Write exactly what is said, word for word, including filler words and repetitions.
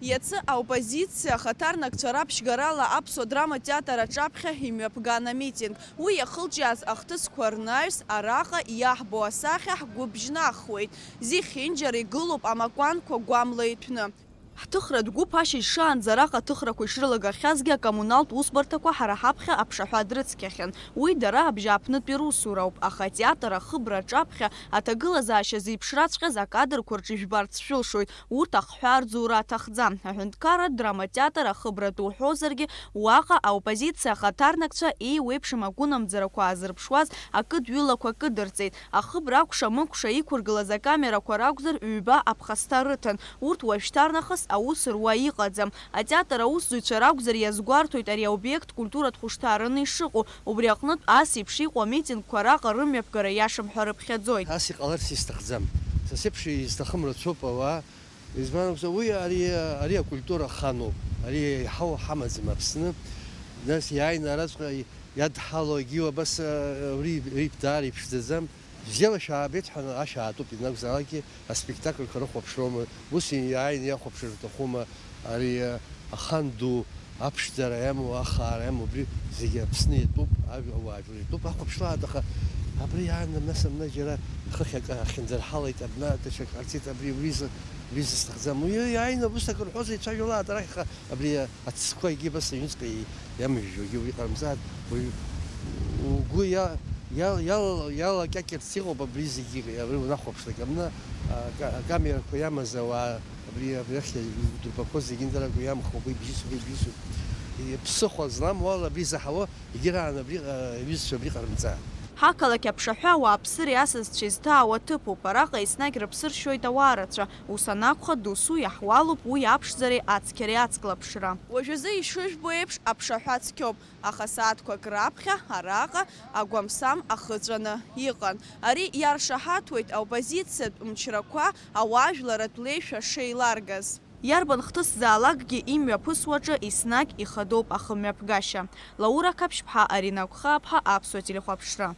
Иацы аоппозициа ахаҭарнакцәа раԥшьгарала аԥсуа драматеатр аҿаԥхьа имҩаԥган амитинг. Уи иахылҿиааз ахҭысқәа рнаҩс араҟа иаҳбо асахьа ҳгәы бжьнахуеит. Зехьынџьара игылоуп амакәанқәа гәамла иҭәны. Ҳҭыхратә гәыԥ ашьыжь шаанӡа араҟа аҭыхрақәа ишрылагахьазгьы, акоммуналтә усбарҭақәа ҳара ҳаԥхьа аԥшаҳәа дрыцқьахьан. Уи дара абжьааԥнытәи русуроуп, аха атеатр ахыбра аҿаԥхьа аҭагылазаашьа зеиԥшраҵәҟьаз акадрқәа рҿы ижәбарц шәылшоит, урҭ ахҳәаа рзура аҭахӡам. Аҳәынҭқарратә драматеатр ахыбра ду уҳәозаргьы, уаҟа аоппозициа ахаҭарнакцәа еиуеиԥшым агәынамӡарақәа аазырԥшуаз акыдҩылақәа кыдырҵеит. Ахыбра акәша-мыкәша иқәыргылаз акамерақәа ракәзар, ҩба аԥхасҭа рыҭан. Урҭ уажәшьҭарнахыс аус руа иҟаӡам. Атеатр аусзуҩцәа ракәзар, иазгәарҭоит ари аобиект культуратә хәышҭаараны ишыҟоу. Убри аҟнытә, ас еиԥш иҟоу амитингқәа араҟа рымҩаԥгара иашам ҳәа рыԥхьаӡоит. Ас иҟаларц исҭахӡам. Са сеиԥш изҭахым рацәоуп ауаа. Избан акәзар, уи ари, ари акультура аханоуп. Ари еиҳау ҳамаӡам Аԥсны. Нас иааины араҵәҟьа иадҳало, егьиу абас, а, уи, уи даара иԥшӡаӡам. Бзиала шәаабеит ҳәа ашә аатуп, ианакәзаалакгьы аспектакльқәа рыхәаԥшроума, ус иааины иахәаԥшыр рҭахума, ари, а, ахан ду, аԥшӡара иамоу, ахаара иамоу, убри зегьы Аԥсны иатәуп, ажәа-, ауаажәлар иатәуп, ахәаԥшлааит, аха абри аан, нас, абна џьара хыхь акы ахьынӡарҳалеит, абна даҽак ҟарҵеит, абри, убри зы-, убри зысҭахӡам. Уи иааины ус акы рҳәозар, ицәажәалааит арахь, аха абри, а, Ацқәа егьи абас аҩныҵҟа иамыжәжәогьы уи ҟарымҵааит. Уаҩ угәы иа-, иа-, иал-, иалакьакьарц иҟоуп абри зегьы, абри унахәаԥшлак. Абна, а, ка-, акамерақәа иамаз ауаа, абри, абри ахь идурбақәоу зегьы ндаракәа иамхуп, уи бжьысуп, уи бжьысуп. И-, ԥсыхәа зламоу ала абри заҳауа, егьираан абри, а, аҩызцәа абри ҟарымҵааит. Ҳақалақь аԥшаҳәа ауааԥсыреи асасцәеи зҭаау аҭыԥуп, араҟа еснагь рыԥсы ршьоит ауаа рацәа, ус анакәха, досу иаҳуалуп уи аԥшӡареи ацқьареи ацклаԥшра. Уажәазы ишыжәбо еиԥш, аԥшаҳәа цқьоуп, аха сааҭқәак раԥхьа араҟа агәамсам ахыҵәаны иҟан. Ари иаршаҳаҭуеит аоппозициатә мчрақәа ауаажәларратә леишәа шеиларгаз. Иарбан хҭысзаалакгьы имҩаԥысуаҿы еснагь ихадоуп ахымҩаԥгашьа. Лаура Қаԥшьԥҳа, Арина Гәхааԥҳа, Аԥсуа телехәаԥшра.